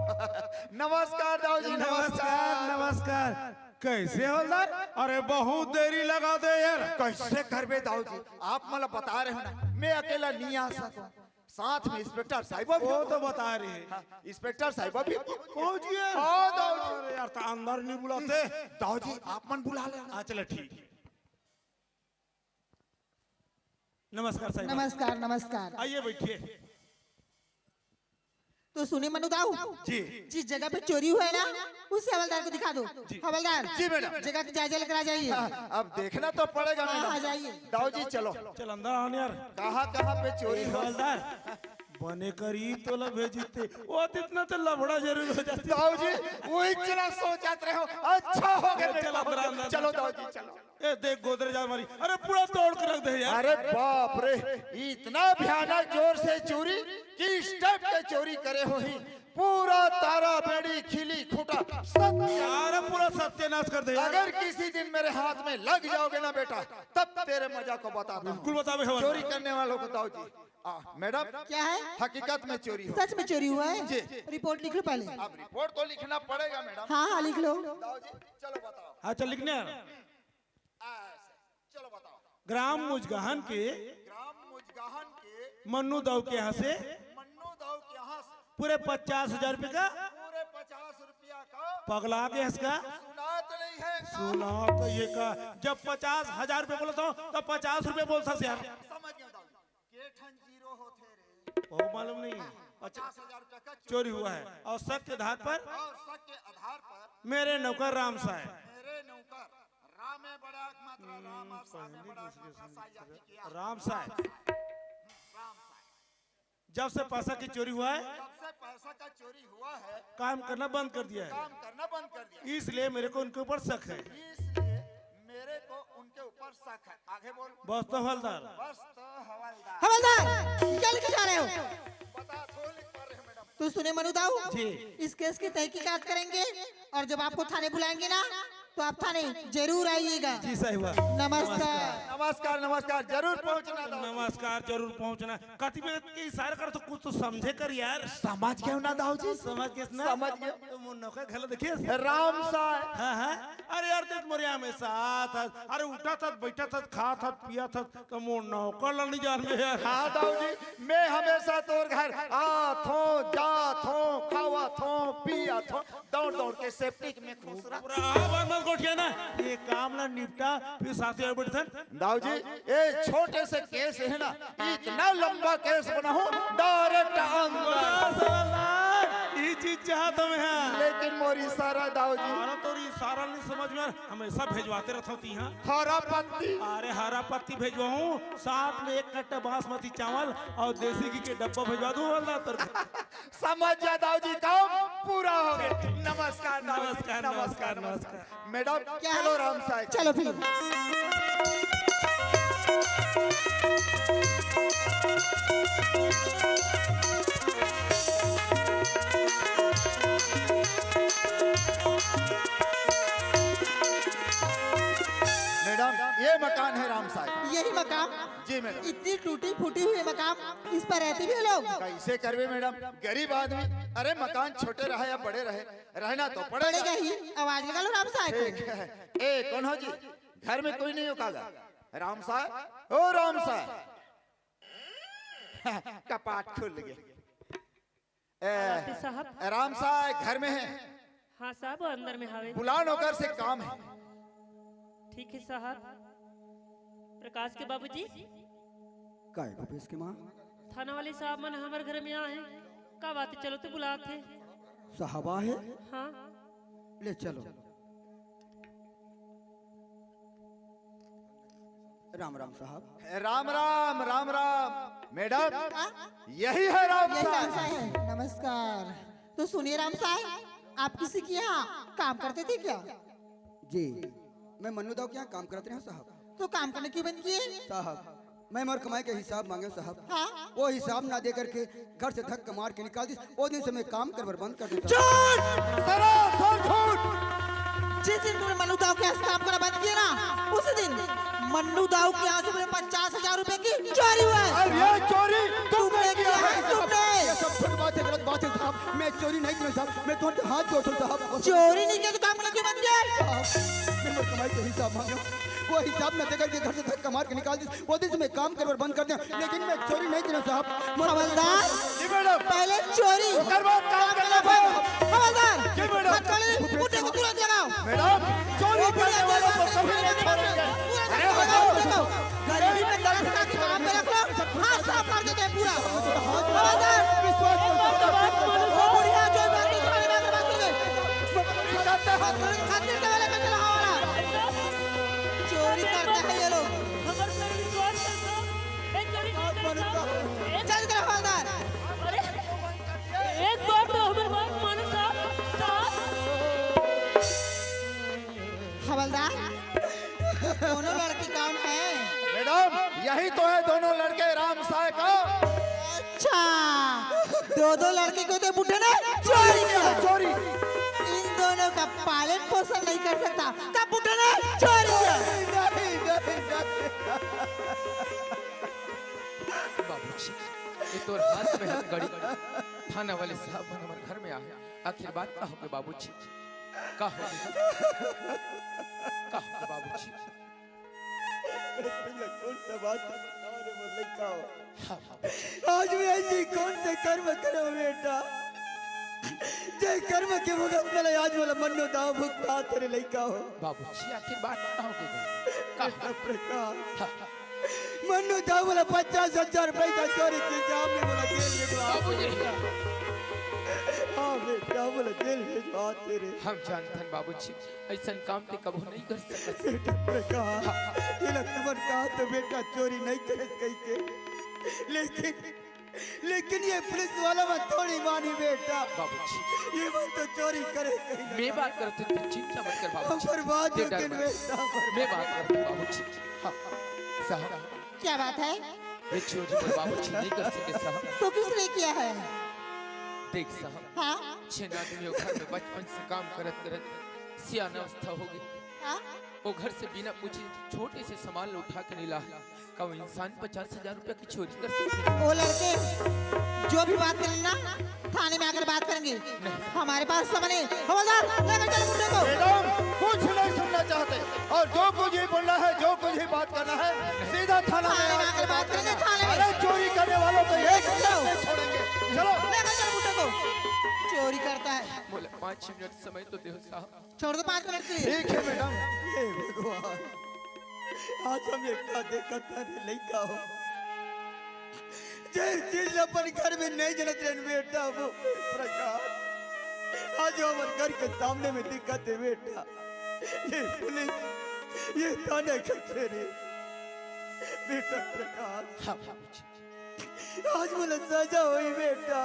नमस्कार दाऊ जी, नमस्कार, नमस्कार। नमस्कार। कैसे हवलदार? अरे बहुत देरी लगा दे यार। कैसे करबे दाऊ जी, आप मला बता रहे हो ना, मैं अकेला नहीं आ सकूं। साथ में इंस्पेक्टर साहिबा भी वो तो बता रहे हैं। हाँ, इंस्पेक्टर साहिबा भी पहुंच गए। हाँ, दाऊ जी। अरे यार, तो अंदर नहीं बुलाते? दाऊ जी, आप मन बुला लेना। हाँ, चलो, ठीक है। नमस्कार साहिबा। नमस्कार, नमस्कार। आइए, बैठिए। तो सुने मनु दाऊ, जी। जिस जगह पे चोरी हुआ है ना, उस हवलदार को दिखा दो। जी। हवलदार, जी मैडम। जगह का जायजा लेकर आ जाइए। हाँ, अब देखना तो पड़ेगा हाँ, मैडम। आ जाइए। दाऊ जी, चलो। चल अंदर आओ यार। कहाँ कहाँ पे चोरी ए, हुआ? हवलदार, बने करी तोला भेजिते, वो इतना तो लफड़ा जरूर हो जाती। दाऊ जी, वही चला सोचत रहे हो। अच्छा हो गया ए, मेरे चल अंदर, बाबू। अंदर। चलो दाऊ जी, चलो। ए, देख गोदरेज अलमारी, अरे पूरा तोड़ के रख दे यार। अरे बाप रे, इतना भयानक जोर से चोरी कि इस टाइप के चोरी करे हो ही, पूरा तारा बेड़ी खिली खूटा सत्य। अरे पूरा सत्यानाश कर दे यार। अगर किसी दिन मेरे हाथ में लग जाओगे ना बेटा, तब तेरे मजा को बताता हूँ। बिल्कुल बतावे हवलदार। चोरी करने वालों को दाऊ जी। आ, मैडम, क्या है? हकीकत में चोरी हो। सच में चोरी हुआ है? जी। रिपोर्ट लिख लो पहले। अब रिपोर्ट तो लिखना पड़ेगा मैडम। हाँ, हाँ, लिख लो। दाऊ जी, चलो बताओ। हाँ, चल लिखने यार। ऐसे, चलो बताओ। ग्राम मुजगहन के ग्राम मुजगहन के मन्नू दाऊ के यहाँ से मन्नू दाऊ के यहाँ से पूरे पचास हजार रुपये का पूरे पचास रुपया का पगला के हंस का सुना तो नहीं है का? सुना तो ये का, जब पचास हजार रुपये बोलता हूँ तो पचास रुपये बोलता से यार। समझ गया दाऊ जी। के ठन जीरो होते रे। वो मालूम नहीं। अच्छा, पचास हजार रुपया का चोरी हुआ है और शक के आधार पर और शक के आधार पर मेरे नौकर राम साय मेरे नौकर राम है बड़ा मात्रा राम और साय है बड़ा मात्रा साय जाति किया। राम साय। राम साय। जब से पैसा की चोरी हुआ है, जब से पैसा का चोरी हुआ है, काम करना बंद कर दिया है। काम करना बंद कर दिया। इसलिए मेरे को उनके ऊपर शक है। इसलिए मेरे को उनके ऊपर शक है। आगे बोल। बस तो हवलदार। बस तो हवलदार। हवलदार, क्या लिखे जा रहे हो? पता थोड़ी लिख पा रहे हो मैडम। तो सुने मनु दाऊ, जी। इस केस की तहकीकात करेंगे और जब आपको थाने बुलाएंगे ना, तो आप थाने जरूर आइएगा। जी साहिबा। नमस्कार। नमस्कार, नमस्कार, जरूर पहुंचना दाऊ जी। नमस्कार, जरूर पहुंचना। कति बेर के इशारा कर तो कुछ तो समझे कर यार। समझ गए ना दाऊ जी? समझ गए ना? समझ गए। तो मोर नौकर घलो देखिस? राम साय। हाँ, हाँ। अरे यार, देख मोर यहाँ में साथ है। अरे उठा था, बैठा था, खा था, पिया था, तो मोर नौकर ला नहीं जान में यार। हाँ दाऊ जी, मैं हमेशा तोर घर आथों, जाथों, खावाथों, पियाथों, दौड़ दौड़ के सेप्टिक में घुस रहा। पूरा आवाज मत गोठिया ना, ये काम ला निपटा, फिर साथे आए बैठथन। दाऊ जी, ये छोटे से केस है ना, इतना लंबा केस बनाऊं, डायरेक्ट अंदर। बस, बस, बस, ये चीज चाहत हमें है। लेकिन मोर इशारा दाऊ जी। अरे तोर इशारा नहीं समझ में, हमेशा भेजवाते रहता हूँ तिहा। हरा पत्ती। अरे हरा पत्ती भेजवाऊं, साथ में एक कट्टा बासमती चावल और देसी घी के डब्बा भेजवा दूं, हवलदार तोर। समझ जा दाऊ जी, काम पूरा हो गया। नमस्कार दाऊ जी, नमस्कार, नमस्कार, नमस्कार, नमस्कार। मैडम, क्या चलो है? राम साय। चलो फिर। मैडम, ये मकान है राम साय का। यही मकान? जी मैडम। इतनी टूटी फूटी हुई मकान, इस पर रहते भी लोग? कैसे करबे मैडम, गरीब आदमी। अरे मकान छोटे रहे या बड़े रहे, रहना तो पड़ेगा। पड़ेगा ही। आवाज लगा लो राम साय को। ए, ए, कौन हो जी? घर में कोई नहीं हो कागा? राम साय, ओ राम साय। कपाट खुल गया। ए, आवाज साहब। राम साय घर में है। हाँ साहब, वो अंदर में हवे। बुला नौकर से काम है। ठीक है साहब। प्रकाश के बाबूजी। काय भूपेश के माँ? थाना वाले साहब मन हमर घर में आए हैं। का बात है? चलो तो बुलाते हैं। साहब आए हैं? हाँ। ले चलो। राम राम साहब। राम राम, राम राम। मैडम, हाँ? यही है राम यही साय। राम साय है। नमस्कार। तो सुनिए राम साय, आप किसी के यहाँ काम करते थे क्या? जी, मैं मन्नू दाऊ के यहाँ काम करत रहे हूँ साहब। तो काम करने क्यों बंद किए? साहब, मैं मोर कमाई के हिसाब मांगे साहब। हाँ। वो हिसाब ना दे करके घर से धक्का मार के निकाल दी। वो दिन से मैं काम करबर बंद कर दिया साहब। झूठ! सरासर झूठ! जिस दिन तुमने मन्नू दाऊ के यहाँ से काम करना बंद किया ना, उसी दिन मन्नू दाऊ के यहाँ से पूरे पचास हजार रुपए की चोरी हुआ है। और ये चोरी तुमने किया है, तुमने। ये सब झूठ बात है, गलत बात है साहब। मैं चोरी नहीं करे साहब, मैं तुमसे हाथ जोड़ता हूँ साहब। चोरी नहीं करे तो काम नहीं क्यों बन गया? साहब, मैं मोर कमाई के हिसाब मांगो, वो हिसाब न देकर के घर से धक्का मार के निकाल दिस। वो दिन से मैं काम करना बंद कर दिया, लेकिन मैं चोरी नहीं करे साहब। हवलदार, जी मैडम। पहले चोरी। ओकर बाद काम करना बंद। हवलदार, जी मैडम। हथकड़ी, मुंडे को तुरंत लगाओ। मैडम, चोरी करने वालों को कभी नहीं छोड़ेंगे। अरे मैडम, गरीबी में गलत का काम में रख लो, हाथ साफ कर देते हैं पूरा। हवलदार, बुढ़िया जो बात नहीं, खाने में अगर बात कर दे। खातिर तो वाले का चला हमारा। चोरी करता है ये लोग। हमारे पर विश्वास कर दो। ये चोरी नहीं करता। चल तेरा हवलदार। अरे, एक बार तो हमारे बात मानो साहब, साहब। हवलदार, दोनों लड़के कौन है? मैडम, यही तो है दोनों लड़के राम साय का। अच्छा, दो दो लड़के को तो बुढ़े ने चोरी किया। चोरी। इन दोनों का पालन पोषण नहीं कर सकता, तब बुढ़े ने चोरी किया। नहीं, नहीं, नहीं, नहीं। बाबूजी, ये तोर हाथ में हथकड़ी। थाना वाले साहब मन हमर घर में आहे। आखिर बात का होगे बाबूजी? का होगे? का होगे बाबूजी? मैं तुमला कौन सा बात बताओ रे मोर लइका हो? हाँ, हाँ। आज मैं ऐसी कौन से कर्म करो बेटा, जे कर्म के भुगत में आज वाला मन्नो दाव भुगता तेरे लइका हो। बाबूजी, आखिर बात का होगे? का? प्रकाश। हाँ, हाँ। मन्नो दाव वाला पचास हजार रुपए का चोरी के जाम में बोला जेल में तो आप बाबूजी। हाँ बेटा, बोला जेल में तो आते रे। हम जानथन बाबूजी, ऐसन काम ते कबो नहीं कर सकत। बेटा प्रकाश, हाँ। ये लोग तुमन कहा तो बेटा चोरी नहीं करे कही के, लेकिन, लेकिन ये पुलिस वाला मन थोड़ी मानी बेटा। बाबूजी। ये मन तो चोरी करे कहीं ना। मैं बात करत हूँ, तू चिंता मत कर बाबूजी। हम बर्बाद ते हो डर गए मत। बेटा, बर्बाद। मैं बात करत हूँ बाबूजी। हाँ, साहब। क्या बात है? ये चोरी मोर बाबूजी नहीं कर सके साहब। तो किसने किया है? देख साहब, हाँ? छह आदमी वो घर में बचपन से काम करत करत सियान अवस्था हो गई। हाँ? वो घर से बिना पूछे छोटे से सामान उठा के नहीं ला। का वो इंसान पचास हजार रुपया की चोरी कर सकते हैं? ओ लड़के, जो भी बात करेंगे ना, थाने में आकर बात करेंगे। नहीं। हमारे पास समय नहीं। हवलदार, लेकर चलो मुंडे को। मैडम, कुछ नहीं सुनना चाहते। और जो कुछ ही बोलना है, जो कुछ ही बात करना है, सीधा थाना में थाने में आकर आकर बात बात करेंगे, करना। थाने में। अरे, चोरी करने वालों को एक चलो। नहीं छोड़ेंगे। चलो। लेकर चलो मुंडे को। चोरी करता है। बोले, पाँच मिनट समय तो दो साहब। छोड़ दो पाँच मिनट के लिए। ठीक है मैडम। हे भगवान, आज हम एकटा देखत हन लइका हो, जे चीज अपन घर में नहीं जनत रहन बेटा, वो प्रकाश आज हमर घर के सामने में दिखत हे बेटा। ये पुलिस, ये थाना कचहरी, बेटा प्रकाश। हाँ बाबूजी। आज मोला सजा होई बेटा,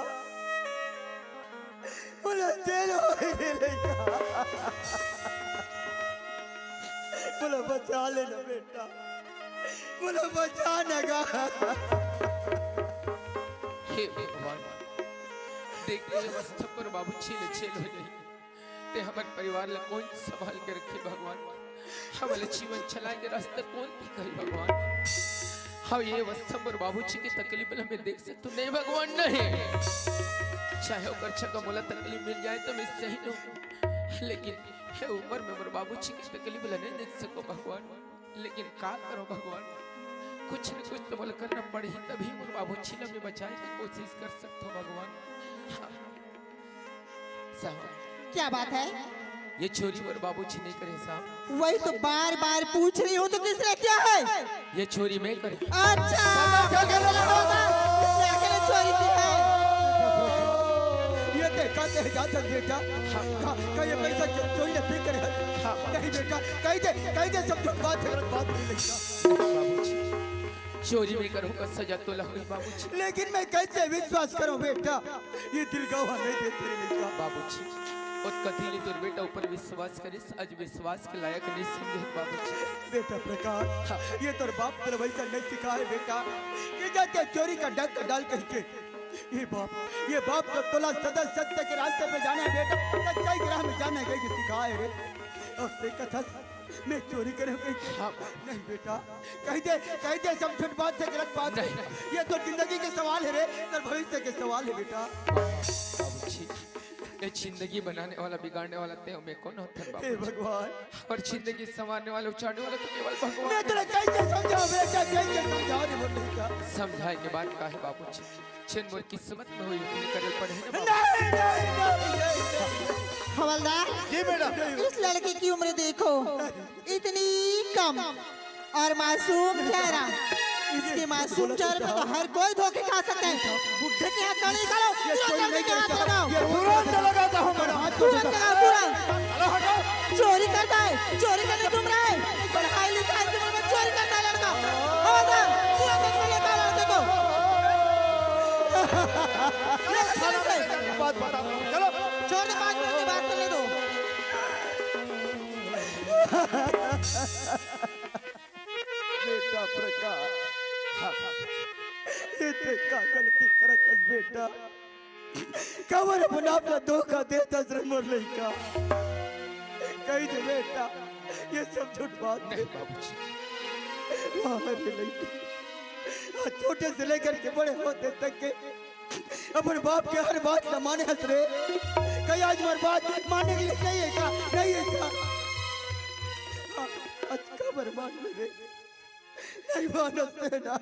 मोला जेल होई रे लइका, मोला बचा लेना बेटा, मोला बचा ना गा। हे भगवान, देख ये अवस्था पर बाबूजी ले जेल हो जाई। ते हमर परिवार ला कौन संभाल के रखे भगवान? हमला जीवन चलाए के रास्ता कौन दिखाई भगवान? हाँ, ये अवस्था मोर बाबूजी के तकलीफ ला मैं देख सकत हूँ नहीं भगवान, नहीं। चाहे ओकर छका मोला तकलीफ मिल जाए तो मैं सही रहूँ, लेकिन ये उम्र में मोर बाबूजी के तकलीफ ला नहीं देख सको भगवान। लेकिन का करो भगवान, कुछ न कुछ तो मोला करना पड़ही, तभी मोर बाबूजी ला मैं बचाए के कोशिश कर सकत हूँ भगवान। हाँ। साहब। क्या बात है? ये चोरी मोर बाबूजी नहीं करे साहब। वही तो बार बार पूछ रही हूँ, तो किसने किया है? ये चोरी मैं करे। अच्छा, क्या कर रहा है? क्या करे चोरी की है? ये देखा ते जात बेटा। हाँ। का, का ये पैसा चो-, चोरी ने पी करे है? हाँ। नहीं बेटा, कह दे, कह दे सब झूठ बात है, गलत बात नहीं लगता। बाबूजी, चोरी मैं करूँगा, सजा तो लगही बाबूजी। लेकिन मैं कैसे विश्वास करूँ बेटा? ये दिल गवाह नहीं देते रे लइका। बाबूजी, ओतका दिन ले तोर बेटा ऊपर विश्वास करिस, आज विश्वास के लायक नहीं समझे बाबूजी। बेटा प्रकाश, हाँ। ये तोर बाप तोला वैसा नहीं सिखाए बेटा, कि जाके चोरी का डंक डाल कहिके। ये बाप, ये बाप तो तोला सदा सत्य के रास्ते पे जाना है बेटा, सच्चाई के राह में जाना है कहिके सिखाए रे। और ते कथस मैं चोरी करे हूँ कहीं? हाँ। नहीं बेटा, कह दे, कह दे सब झूठ बात से गलत बात है। नहीं। ये तो जिंदगी के सवाल है रे, तो भविष्य के सवाल है बेटा। बाबूजी, ये जिंदगी बनाने वाला, बिगाड़ने वाला तैं अउ मैं कोन होथन हे बाबूजी? भगवान। अउ जिंदगी संवारने वाला, उचारने वाला तो केवल भगवान मैं हे। तोला कैसे समझाऊं बेटा, कैसे समझाऊं रे मोर लइका? समझाए के बात का हे बाबूजी? जेन मोर किस्मत में होही, ओतने करे पड़ही ना बाबूजी। नहीं, नहीं, नहीं, नहीं, नहीं। हवलदार, जी मैडम। इस लड़के की उम्र देखो, इतनी कम और मासूम चेहरा। इसके मासूम चेहरे पे तो हर कोई धोखे खा सकता है। बुढ़े के हाथ ना निकालो, ये तुरंत चोरी लड़के नहीं के हाथ करता। लगाओ। ये तुरंत लगाता हूँ मैडम, हाथ को तुरंत लगाओ, तुरंत। चलो हटो। चोरी करता है, चोरी करने घूम रहा है। पढ़ाई लिखाई के उम्र में चोरी करता है लड़का। खबरदार, तुरंत इसको लेकर आओ लड़के को। ये थाना में जाके बात बताता हूँ। चलो। छोड़ दे, पाँच मिनट की बात करने दो। बेटा प्रकाश, ये तैं का गलती करत हस बेटा? काबर अपन आप ला धोखा देत हस रे मोर लइका? कहि दे बेटा, ये सब झूठ बात हे। नहीं बाबूजी। वाह रे लइका, आज छोटे से लेकर के बड़े होते तक के अपन बाप के हर बात ला माने हस रे। कहीं आज मोर बात माने के लिए नहीं हे का? नहीं हे का? आज काबर मान ले रे? नहीं मानस तैं ना।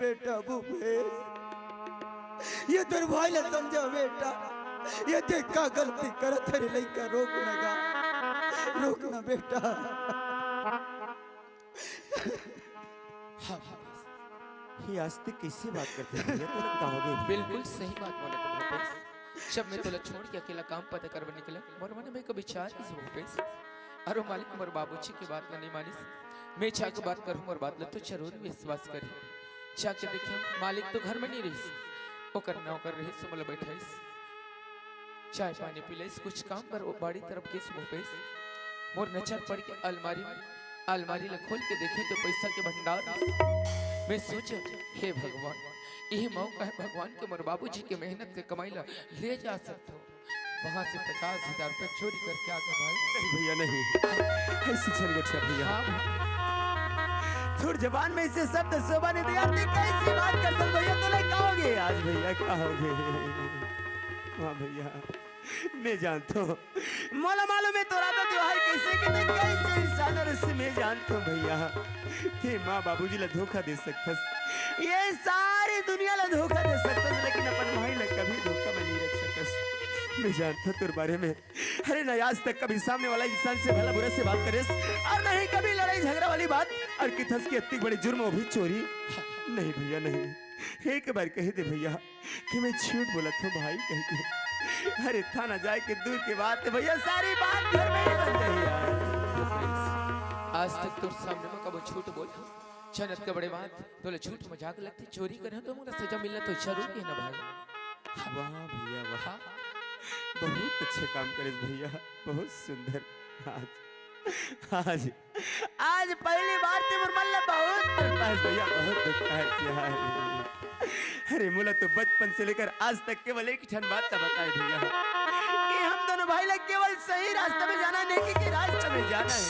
बेटा भूपेश, ये तोर भाई ला समझा बेटा। ये तैं का गलती करत हस रे लइका, रोक ना गा, रोक ना बेटा। हाँ, भूपेश। ये आज तैं कइसे बात करत हस भैया? तोला का होगे भैया? बिल्कुल सही बात बोले तैं भूपेश। जब मैं तोला छोड़ के अकेला काम पता करबे निकले, मोर मन में एक विचार आइस भूपेश। अरे मालिक, मोर बाबूजी के बात ला नहीं मानिस। मैं जाके बात करहूँ, मोर बात ला तो जरूर विश्वास करही। जाके देखे, मालिक तो घर में नहीं रहिस, ओकर नौकर रहिस, मोला बैठाइस। चाय पानी पिलाइस, कुछ काम बर ओ बाड़ी तरफ गिस भूपेश। मोर नजर पड़ के अलमारी में, अलमारी ला खोल के देखे तो पैसा के भंडार रहिस। मैं सोचे, हे भगवान, यही मौका हे भगवान के मोर बाबूजी के मेहनत के कमाई ला ले जा सकथों। वहाँ से पचास हजार रुपया चोरी करके आ गया भाई। नहीं भैया, नहीं, ऐसी झन गोठिया भैया। हाँ। तोर जबान में ऐसे शब्द शोभा नहीं दे यार, तैं कैसी बात करत हस भैया? तोला का होगे आज भैया, का होगे? हाँ भैया, मैं जानथों, मोला मालूम हे तोर आदत व्यवहार कइसे, कि तैं कइसे इंसान हरस, मैं जानथों भैया। तैं माँ बाबूजी ला धोखा दे सकथस, ये सारी दुनिया ला धोखा दे सकथस, लेकिन अपन भाई ला कभी धोखा में नहीं रख सकस। मैं जानथों तोर बारे में, अरे ना आज तक कभी सामने वाला इंसान से भला बुरा से बात करेस, अउ ना ही कभी लड़ाई झगड़ा वाली बात, अउ किथस कि अतिक बड़े जुर्म, वो भी चोरी। नहीं भैया, नहीं, एक बार कहि दे भैया, कि मैं झूठ बोलत हूँ भाई कहि के। अरे थाना जाए के दूर के बात हे भैया, सारी बात घर में ही बन जाही यार। आज तक तोर सामने में कबो झूठ बोले हँव? जनत के बड़े बात, तोला झूठ मजाक लगथे, चोरी करे हँव तो मोला सजा मिलना तो जरूरी हे ना भाई। वाह भैया वाह, हाँ। बहुत अच्छा काम करेस भैया, बहुत सुंदर। आज, आज आज पहली बार तैं मोर मन ला बहुत दुख पाएस भैया, बहुत दुख पाएस यार। अरे मोला तो बचपन से लेकर आज तक केवल एक ठन बात ला बताए भैया, कि हम दोनों भाई ला केवल सही रास्ता में जाना हे, नेकी के रास्ता में जाना हे।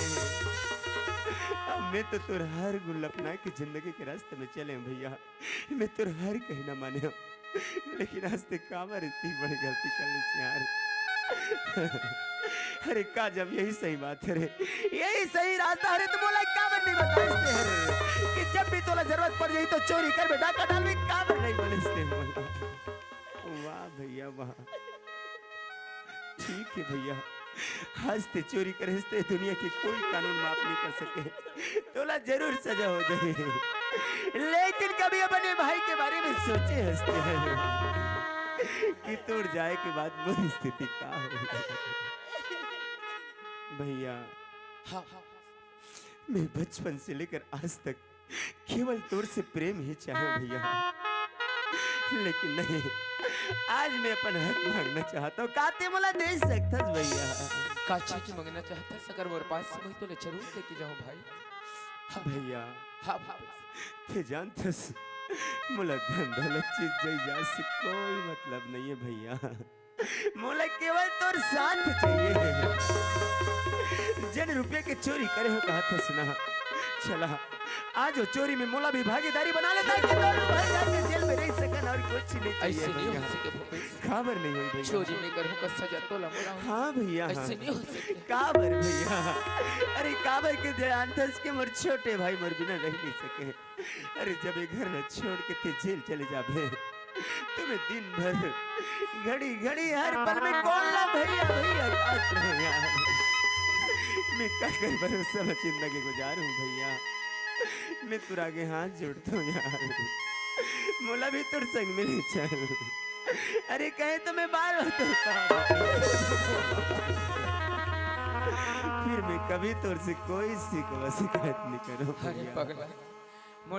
अब मैं तो तोर हर गुण ला अपना के जिंदगी के रास्ते में चले हँव भैया, मैं तोर हर कहना माने हँव। लेकिन आज तैं काबर इतनी बड़ी गलती कर लिस यार? अरे का जब यही सही बात हरे, यही सही रास्ता हरे, त मोला काबर नहीं बताइस तैं हरे? कि जब भी तोला जरूरत पड़ जाही तो चोरी करबे, डाका डालबे, काबर नहीं बोलिस तैं मोला? वाह भैया वाह, ठीक हे भैया, आज तैं चोरी करेस त दुनिया के कोई कानून माफ नहीं कर सके। तोला जरूर सजा हो जाही। लेकिन कभी अपने भाई के बारे में सोचे हस तैं कि तोर जाए के बाद मोर स्थिति का होही? भैया, हाँ, मैं बचपन से लेकर आज तक केवल तोर से प्रेम ही चाहे भैया, लेकिन नहीं, आज मैं अपन हक मांगना चाहत हूँ। का तैं मोला दे सकथस भैया? का चीज मांगना चाहथस? अगर मोर पास से होही तो ले जरूर दे के जाहूँ भाई। हाँ भैया, हाँ भाई। तैं जानथस, मोला धन दौलत चीज जायदाद से कोई मतलब नहीं हे भैया। मोला केवल तोर साथ चाहिए। जेन रुपया के चोरी करे हँव कहत हस ना, चला आज वो चोरी में मोला भी भागीदारी बना लेता कि दोनों भाई जाके जेल में रह सकन और कुछ नहीं चाहिए ऐसे नहीं हो भैया। सके भूपेश। काबर नहीं होई भैया? चोरी में करहूं का सजा तोला मोला। हाँ भैया, हाँ। ऐसे नहीं हो सके। काबर भैया? अरे काबर के जानथस के मोर छोटे भाई मोर बिना रह नहीं सके। अरे जब ये घर ला छोड़ के ते जेल चले जाबे, तुम्हें दिन भर घड़ी घड़ी हर पल में कौन ला भैया भैया याद रहे यार। मैं काकर भरोसा में जिंदगी गुजारूं भैया? मैं तुर आगे हाथ जोड़ता हूँ यार, मोला भी तुर संग में ले चल। अरे कहे तो मैं बाल होता हूँ। फिर मैं कभी तुर से कोई शिकवा शिकायत नहीं करूँ अरे भैया। पगला,